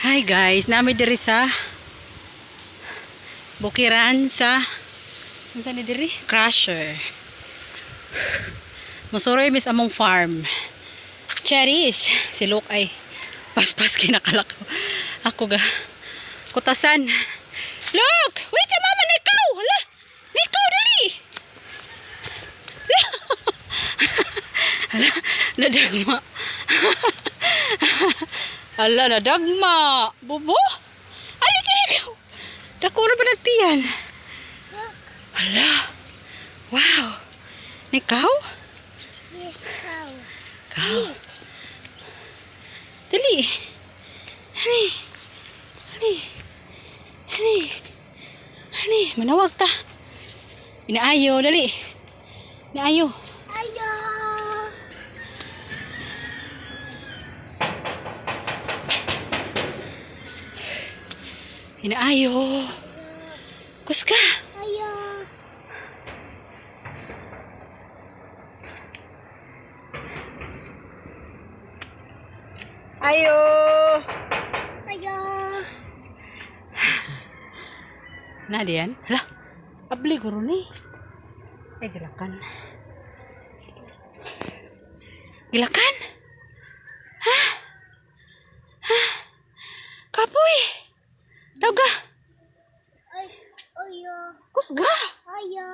Hi guys, naa mi diri sa bukiran sa, unsa ni diri? Crusher. Musuroy mi sa among farm. Cherries. Si Luke ay paspas kinakalak. Ako ga kutasan. Look! Wait, si mama nikaw! Hala! Nikaw, dali! Hala, nadagma. Hala, nadagma. Bubo? Ay, ikaw! Dako na ba nagtiyan? Hala. Wow. Nikaw? Yes, cow. Cow. Dali. Hani. Hani. Hani. Hani. Manawag ta. Inaayo, dali. Inaayo. Ayo. Inaayo. Kuska. Ayo. Ayo. Ayo. Na diyan. Hala. Abli ko ron eh. Ay, gilakan. Gilakan? Ha? Ha? Kapoy. Tawga. Ay, ayo. Kusga. Ayo.